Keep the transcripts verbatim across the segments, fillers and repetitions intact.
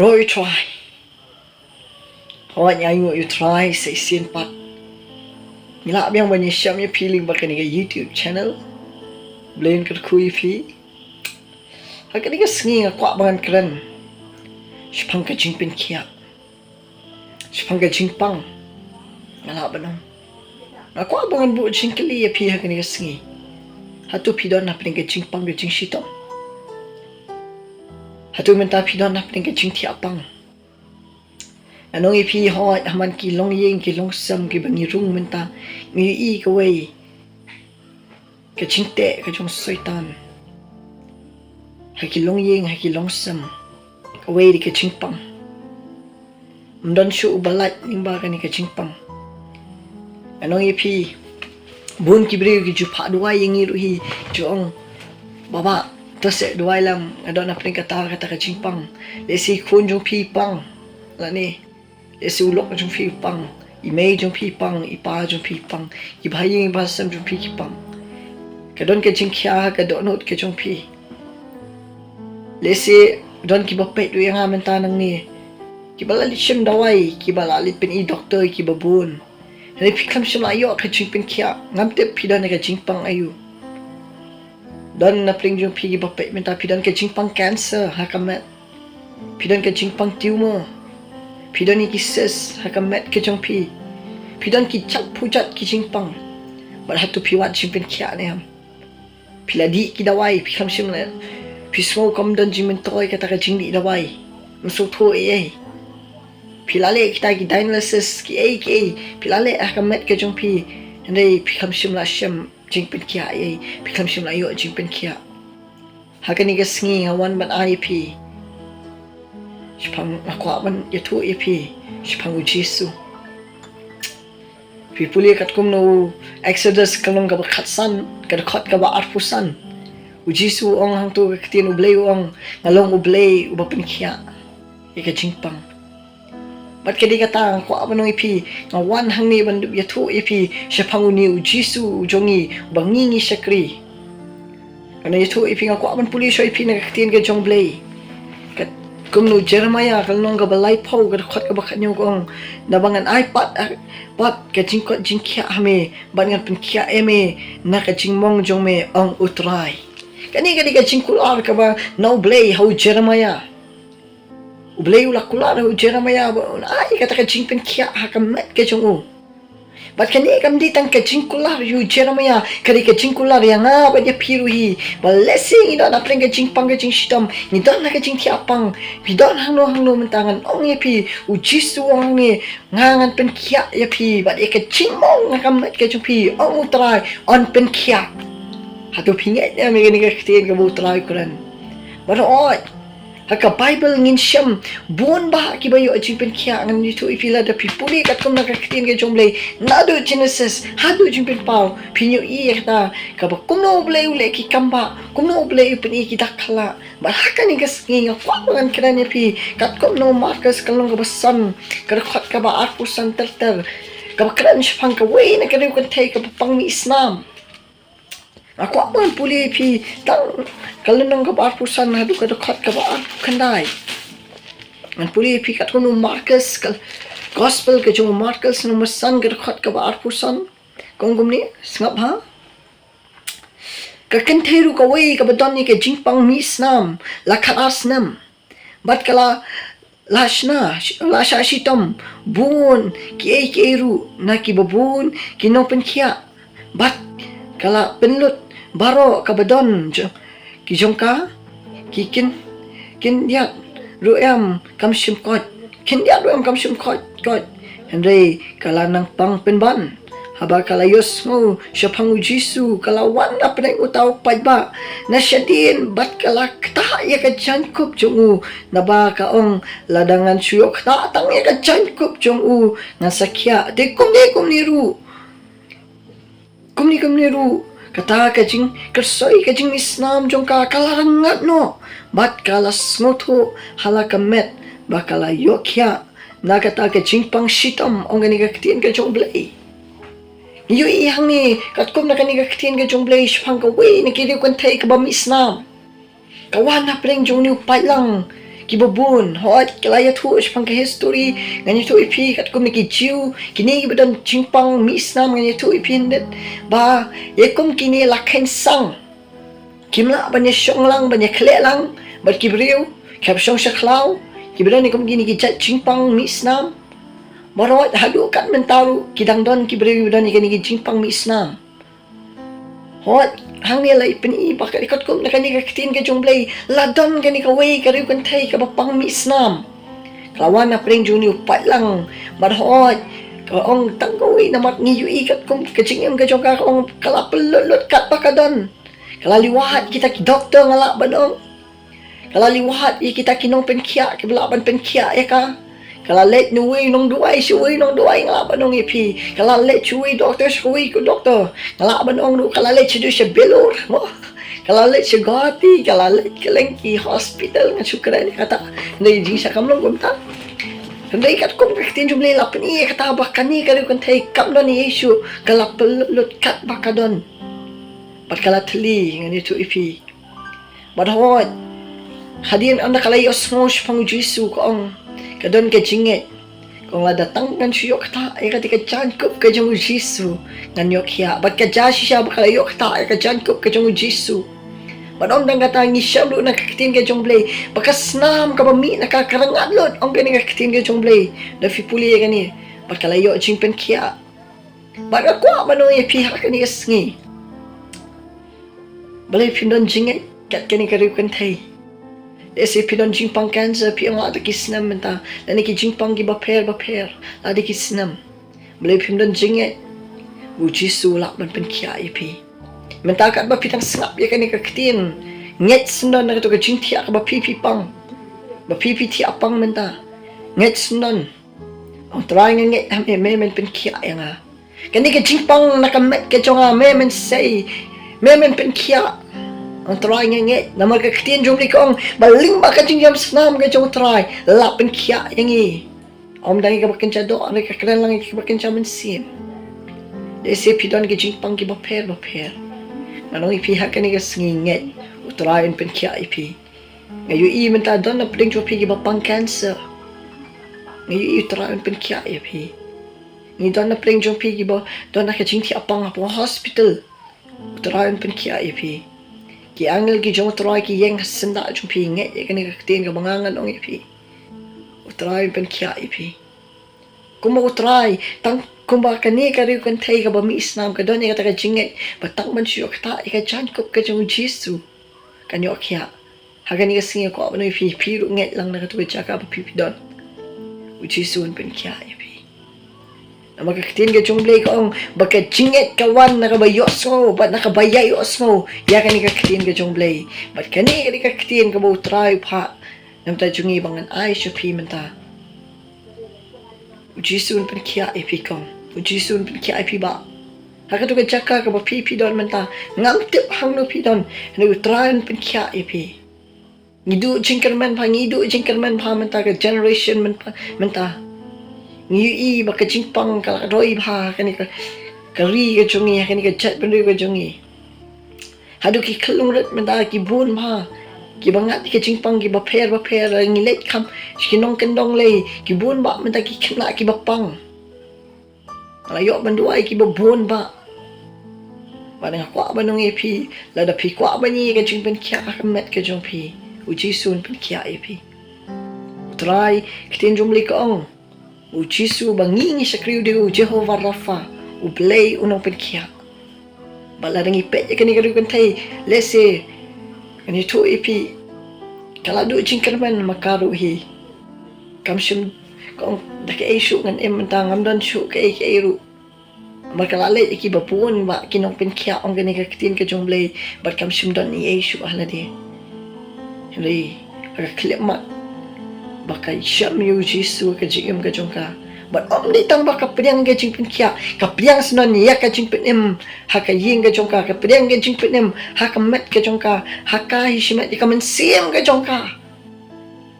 Roi trai. Hoi ngi ainguh ïa u Trai sa shisien pat. Ngi lah biang ban ïashem ïa phi lyngba kane ka YouTube channel. Blei un kyrkhu ïa phi. Ha kane ka sngi nga kwah ba ngan kren shaphang ka jingpynkhiah, shaphang ka jingpang. Nga lah ban ong, nga kwah ba ngan buh jingkylli ïa phi ha kane ka sngi. Hato phi don hapdeng ka jingpang, ka jingshitom? Hato mynta phi don hapdeng ka jingthiah pang? Ngan ong ïa phi, hoi, ha man ki longïing ki longsem kiba ngi rung mynta, ngi ïohi kawei ka jingteh ka jong Soitan ha ki longïing, ha ki longsem. Kawei dei ka jingpang. Ym don shuh uba lait lyngba kane ka jingpang. Ngan ong ïa phi, bun ki briew ki ju phah duwai ïa ngi ruh hi, ju ong, Bah, bah, to seh duwai lem, nga don hapdeng kata, kata ka jingpang. Lehse i khun jong phi i pang, lane lehse u lok jong phi u pang, i mei jong phi i pang, i pa jong phi i pang, i bahaïing i bahasem jong phi ki pang. Ka don ka jingkhia ha ka dohnud ka jong phi. Lehse don kiba peit ruh ïa nga mynta nangne, kiba la leit shim dawai, kiba la leit pyni doktor kiba bun. Hynrei phi khlem shym la ïoh ka jingpynkhiah. Ngam tip phi don ka jingpang aïu. Don na pdeng jong phi kiba peit mynta, phi don ka jingpang cancer ha ka met. Phi don ka jingpang tumor. Phi don ïa ki cyst ha ka met ka jong phi. Phi don ki jait pujat ki jingpang. Bad hato phi wad jingpynkhiah ne em? Phi la dih ki dawai, phi khlem shym la. Phi sngew kam don jingmyntoi kata ka jingdih dawai. Ym sngewthuh ei ei. Phi la leh kita ki dialysis, ki ei ki ei. Phi la leh ha ka met ka jong phi. Hynrei phi khlem shym la shem jingpynkhiah ei ei. Phi khlem shym la ïoh jingpynkhiah. Ha kane ka sngi nga wan ban ai ïa phi shaphang, nga kwah ban ïathuh ïa phi shaphang u Jisu. Phi pule katkum na u Exodus ka lynnong kaba khatsan, ka dkhot kaba arphew san. U Jisu u ong hangto ka ktien, U Blei u ong, nga long U Blei uba pynkhiah ïa ka jingpang. Bad ka dei kata nga kwah ban ong ïa phi, nga wan hangne ban ïathuh ïa phi shaphang une u Jisu u jong ngi, uba ngi ngi shakri. Ngan ïathuh ïa phi, nga kwah ban pule shuwa ïa phi na ka ktien ka jong U Blei. Katkum na u Jeremaïah ka lynnong kaba laiphew, ka dkhot kaba khathynñiew ka ong, naba ngan ai pat, pat ka jingkoit jingkhiah ha me, bad ngan pynkhiah ïa me na ka jingmong jong me, ong u Trai. Kane ka dei ka jingkular kaba na U Blei ha u Jeremaïah. U Blei u la kular ha u Jeremaïah ba un ai kata ka jingpynkhiah ha ka met ka jong u. Bad kane kam dei tang ka jingkular ïa u Jeremaïah, ka dei ka jingkular ïa nga bad ïa phi ruh hi. Ba lehse ngi don hapdeng ka jingpang ka jingshitom, ngi don ha ka jingthiah pang, ngi don hangno hangno, mynta ngan ong ïa phi, u Jisu u ong hangne, nga ngan pynkhiah ïa phi, bad ïa ka jingmong ha ka met ka jong phi, ong u Trai, yn pynkhiah. Hato phi ngeit ne em ïa kane ka ktien kaba u Trai u kren? Baroh, ha ka Baibl ngin shem bun bah kiba ïoh jingpynkhiah. Ngan ïathuh ïa phi, lada phi pule katkum na ka ktien ka jong U Blei, naduh Genesis haduh Jingpynpaw, phin ïohi ïa kata, kaba kumno U Blei u leh ki kam bah, kumno U Blei u pyni ki dak khyllah. Bad ha kane ka sngi nga kwah ba ngan kren ïa phi katkum na u Markos ka lynnong kaba san, ka dkhot kaba arphew san ter ter, kaba kren shaphang kawei na ka riew kynthei kaba pang mih snam. Nga kwah ban pule ïa phi tang ka lynnong kaba arphew san haduh ka dkhot kaba arphew khyndai. Ngan pule ïa phi katkum u Markos, ka Gospel ka jong u Markos, lynnong ba san, ka dkhot kaba arphew san. Ka ong kumne, sngap ha. Ka kynthei ruh kawei kaba don ïa ka jingpang mih snam la khatar snem. Bad ka la, la shna, la shah shitom bun kiei kiei ruh na kiba bun ki nongpynkhiah. Bad ka la pynlut baroh kaba don jong, ki jong ka, ki khyn, khyndiat ruh em kam shym koit, khyndiat ruh em kam shym koit, koit. Hynrei ka la nang pang pynban. Haba ka la ïohsngew shaphang u Jisu, ka la wan na pdeng uta u paidbah na shadien, bad ka la ktah ïa ka jaiñkup jong u, naba ka ong, lada ngan shu ïoh ktah tang ïa ka jaiñkup jong u, ngan sa khiah. Te kumne kumne ruh, kumne kumne ruh, kata ka jingkyrsoi, ka jingmih snam jong ka, ka la rngat noh, bad ka la sngewthuh ha la ka met ba ka la ïoh khiah na kata ka jingpang shitom, ong kane ka ktien ka jong U Blei. Ngi ïohi hangne katkum na kane ka ktien ka jong U Blei shaphang kawei na ki riew kynthei kaba mih snam. Ka wan na pdeng jong une u paidlang, kiba bun. Hooid, ka la ïathuh shaphang ka history, ngan ïathuh ïa phi katkum na ki Jiw, kine kiba don jingpang mih snam, ngan ïathuh ïa phi hynrei ba ïa kum kine la kheiñ sang. Kim lah ban ïa shong lang, ban ïa khleh lang bad ki briew kiba shong sha khlaw, kiba don ïa kum kine ki jait jingpang mih snam. Baroh haduh kat mynta ruh ki dang don ki briew kiba don ïa kine ki jingpang mih snam. Hooid, hangne la i pyni ba ka dei katkum na kane ka ktien ka jong U Blei, la don kane kawei ka riewkynthei kaba pang mih snam. Ka la wan na pdeng jong une u paidlang, bad hooid, ka ong tang kawei namar ngi ïohi katkum ka jingim ka jong ka, ka ong ka la pynlut lut kat ba ka don. Ka la liwat kita ki doktor, nga lah ban ong. Ka la liwat ïa kita ki nongpynkhiah kiba lah ban pynkhiah ïa ka. Ka la leit na uwei u nongduwai sha uwei u nongduwai, nga lah ban ong ïa phi. Ka la leit sha uwei u doktor sha uwei u doktor. Nga lah ban ong ruh ka la leit sha, sha Bilur, mo. Ka la leit sha Guwahati, ka la leit kylleng ki hospital, ngan shu kren ïa kata. Hynrei jingshah kam long kumta. Hynrei katkum ka ktien jong U Blei la pyni ïa kata ba kane ka riewkynthei kam don ïa Jisu, ka la pynlut lut kat ba ka don. Bad ka la thylli, ngan ïathuh ïa phi. Bad hooid, hadien ynda ka la ïohsngew shaphang U Jisu, ka ong, ka don ka jingngeit. Ka ong lada tang ngan shu ïoh ktah ïa kata ka jaiñkup ka jong U Jisu, ngan ïoh khiah. Bad ka jia shisha ba ka la ïoh ktah ïa ka jaiñkup ka jong U Jisu. Bad ym tang kata, ngi shem ruh na ka ktien ka jong U Blei ba ka snam kaba mih na ka ka rngat lut, ong kane ka ktien ka jong U Blei. Da phi pule ïa kane, bad ka la ïoh jingpynkhiah. Bad nga kwah ban ong ïa phi ha kane ka sngi, balei phim don jingngeit kat kane ka riewkynthei? Lehse phi don jingpang cancer, phi ong lada ki snem mynta, lane ki jingpang kiba pher ba pher, lada ki snem. Balei phim don jingngeit? U Jisu u lah ban pynkhiah ïa phi. Mynta katba phi dang sngap ïa kane ka ktien, ngeit syndon na kato ka jingthiah kaba phi phi pang, ba phi phi thiah pang mynta. Ngeit syndon. Ong Trai, nga ngeit ha me, me men pynkhiah ïa nga. Kane ka jingpang na ka met ka jong nga, me men sei, me men pynkhiah. Ong Trai, nga ngeit, namar ka ktien jong U Blei ka ong ba lyngba ka jingïam snam ka jong U Trai, la pynkhiah ïa ngi. Ym dang ïa kaba kynja doh, hynrei ka kren lang ïa kaba kynja mynsiem. Lehse phi don ki jingpang kiba pher ba pher. Ngan ong ïa phi ha kane ka sngi, ngeit, U Trai un pynkhiah ïa phi. Nga ïohi mynta don na pdeng jong phi kiba pang cancer. Nga ïohi U Trai un pynkhiah ïa phi. Ngi don na pdeng jong phi kiba don ha ka jingthiah pang hapoh hospital. U Trai un pynkhiah ïa phi. Ki angel ki jong U Trai ki ïeng ha syndah jong phi, ngeit ïa kane ka ktien kaba nga ngan ong ïa phi. U Trai un pynkhiah ïa phi. Kumba U Trai, tang kumba kane ka riewkynthei kaba mih snam ka don ïa kata ka jingngeit ba tang ban shu ïoh ktah ïa ka jaiñkup ka jong U Jisu, kan ïoh khiah. Ha kane ka sngi nga kwah ban ong ïa phi, phi ruh ngeit lang na kato ka jaka ba phi phi don. U Jisu un pynkhiah ïa phi. Namar ka ktien ka jong U Blei ka ong ba ka jingngeit ka wan na kaba ïohsngew, bad na kaba ïai ïohsngew ïa kane ka ktien ka jong U Blei. Bad kane ka dei ka ktien kaba U Trai u phah na ka bynta jong ngi ba ngan ai sha phi mynta. U Jisu un pynkhiah ïa phi kong. U Jisu un pynkhiah ïa phi bah. Ha kato ka jaka kaba phi phi don mynta, ngam tip hangno phi don, hynrei U Trai un pynkhiah ïa phi. Ngi duh jingkyrmen bha, ngi duh jingkyrmen bha mynta, ka generation mynta, mynta. Ngi ïohi ba ka jingpang ka la roi bha ha kane ka, ka ri ka jong ngi, ha kane ka jaitbynriew ka jong ngi. Haduh ki khyllung rit mynta ki bun bha, kiba ngat ïa ka jingpang kiba pher ba pher, ngi leit kham sha ki nongkyndong lei, ki bun bha mynta ki khynnah kiba pang. Nga la ïoh ban duwai kiba bun bha. Bad nga kwah ban ong ïa phi, lada phi kwah ban ïoh ïa ka jingpynkhiah ha ka met ka jong phi, U Jisu un pynkhiah ïa phi. U Trai, ka ktien jong U Blei ka ong, U Jisu ba ngi ngi shakri u dei U Jehobah Rapha, U Blei u nongpynkhiah. Bad lada ngi peit ïa kane ka riewkynthei, lehse ngan ïathuh ïa phi, ka la duh jingkyrmen ma ka ruh hi. Kam shym, ka ong da kaei shuh ngan im mynta, ngam don shuh kaei kaei ruh. Namar ka la leit ïa kiba bun bha ki nongpynkhiah, ong kane ka ktien ka jong U Blei, bad kam shym don ei ei shuh ha lade. Hynrei ha ka khyllipmat ba ka shem ïa U Jisu ha ka jingim ka jong ka, bad ym dei tang ba ka pdiang ïa ka jingpynkhiah, ka pdiang syndon ïa ka jingpynim ha ka ïing ka jong ka, ka pdiang ïa ka jingpynim ha ka met ka jong ka, ha ka hi shimet ïa ka mynsiem ka jong ka.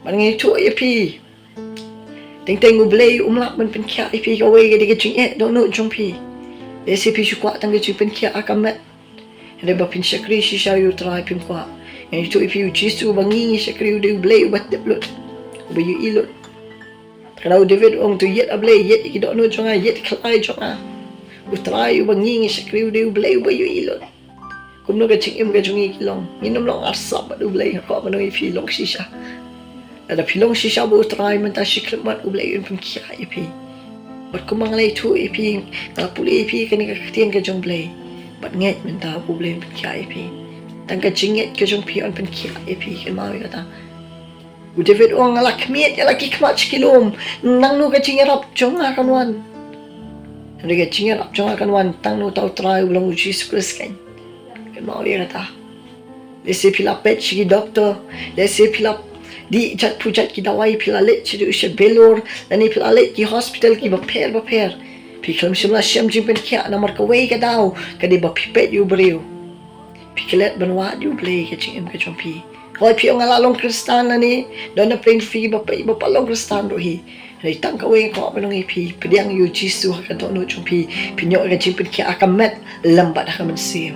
Bad ngi ïathuh ïa phi, teng teng U Blei um lah ban pynkhiah ïa phi kawei, ka dei ka jingeh dohnud jong phi. Lehse phi shu kwah tang ka jingpynkhiah ha ka met, hynrei ba phin shakri shisha ïa U Trai phim kwah. Ngi ïathuh ïa phi, u Jisu uba ngi ngi shakri u dei u Blei uba tip lut, uba ïohi lut. Te ka dei u David u ong, to ïeit, A Blei, ïeit ïa ki dohnud jong nga, ïeit ïa ki khlai jong nga. U Trai uba ngi ngi shakri u dei u Blei uba ïohi lut. Kumno ka jingim ka jong ngi ki long? Ngin ym long arsap bad u Blei, nga kwah ban ong ïa phi, long shisha. Lada phi long shisha bad u Trai, mynta shi khyllipmat u Blei un pynkhiah ïa phi. Bad kumba nga la ïathuh ïa phi, nga la pule ïa phi kane ka ktien ka jong u Blei. Bad ngeit mynta ba u Blei un pynkhiah ïa phi. Tang ka jingngeit ka jong phi yn pynkhiah ïa phi, kynmaw ïa kata. U David u ong, nga la khmied ïa la ki khmat sha ki lum, nangno ka jingïarap jong nga kan wan? Hynrei ka jingïarap jong nga kan wan tang na uta u Trai uba long u Jisu Khrist keiñ. Kynmaw ïa kata. Lehse phi la peit sha ki doktor, lehse phi la dih jait pujait ki dawai, phi la leit shaduh sha Vellore, lane phi la leit ki hospital kiba pher bapher. Phi khlem shym la shem jingpynkhiah, namar kawei ka daw ka dei ba phi peit ïa u briew. Phi klet ban wad ïa u Blei ka jingim ka jong phi. Hooid, phi ong nga la long Khristan lane, don na pdeng phi ba peit ba pat long Khristan ruh hi. Hynrei tang kawei nga kwah ban ong ïa phi, pdiang ïa u Jisu ha ka dohnud jong phi, phin ïoh ïa ka jingpynkhiah ha ka met lem bad ha ka mynsiem.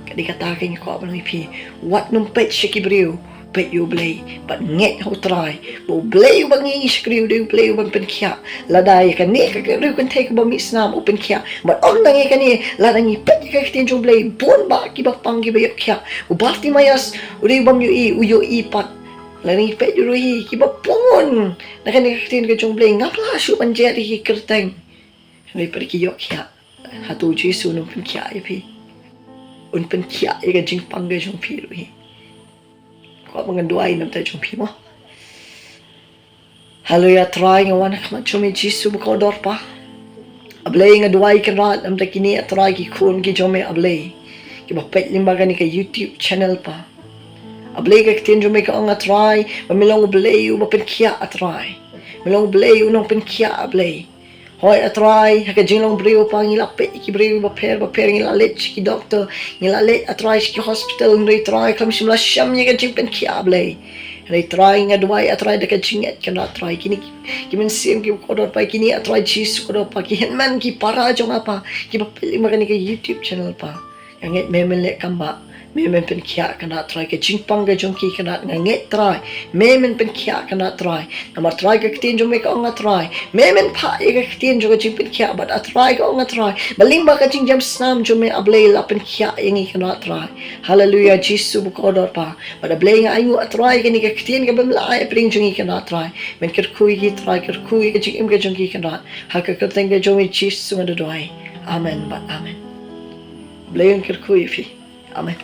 Ka dei kata ka nga kwah ban ong ïa phi, wat nym peit sha ki briew, peit ïa u Blei bad ngeit ha u Trai. Ba u Blei uba ngi ngi shakri u dei u Blei uban pynkhiah. Lada ïa kane ka riew kynthei kaba mih snam u pynkhiah, bad ym tang ïa kane, lada ngi peit ïa ka ktien jong u Blei, bun bah kiba pang kiba ïoh khiah. U Bartimaios u dei u bym ïohi, u ïohi pat. Lada ngi peit ruh hi, kiba bun na kane ka ktien ka jong u Blei, ngam lah shuh ban jer ïa ki kyrteng. Hynrei pat ki ïoh khiah. Hato u Jisu un pynkhiah ïa phi? Un pynkhiah ïa ka jingpang ka jong phi ruh hi. Kwah ba ngan duwai na bynta jong phi mo. Haleluya, Trai, nga wan ha khmat jong me Jisu bakordor Pa. A Blei, nga duwai Kynrad na bynta kine, A Trai, ki khun ki jong me, A Blei, kiba peit lyngba kane ka YouTube channel Pa. A Blei, ka ktien jong me ka ong, A Trai, ba me long u Blei uba pynkhiah, A Trai. Me long u Blei u nongpynkhiah, A Blei. Hooid, A Trai, ha ka jinglong briew Pa, ngi la peit ïa ki briew bapher bapher, ngi la leit sha ki doktor, ngi la leit, A Trai, sha ki hospital, hynrei Trai, khlem shym la shem ïa ka jingpynkhiah, A Blei. Hynrei Trai, nga duwai, A Trai, da ka jingngeit Kynrad Trai, kine ki, ki mynsiem kiba kordor Pa, kine, A Trai Jisu kordor Pa, ki hynmen ki para jong nga Pa, kiba peit lyngba kane ka YouTube channel Pa. Nga ngeit me men leh kam bah, me men pynkhiah Kynrad Trai, ka jingpang ka jong ki Kynrad, nga ngeit Trai, me men pynkhiah Kynrad Trai. Namar Trai, ka ktien jong me ka ong, A Trai, me men phah ïa ka ktien jong ka jingpynkhiah, bad A Trai, ka ong, A Trai, ba lyngba ka jingjem snam jong me, A Blei, la pynkhiah ïa ngi Kynrad Trai. Haleluya, Jisu bakordor Pa. Bad A Blei, nga ainguh, A Trai, kane ka ktien kaba me la ai hapdeng jong ngi Kynrad Trai, men kyrkhu ïa ki Trai, kyrkhu ïa ka jingim ka jong ki Kynrad. Ha ka kyrteng ka jong me Jisu nga duwai. Amen bad amen. Blei un kyrkhu ïa phi. Amen.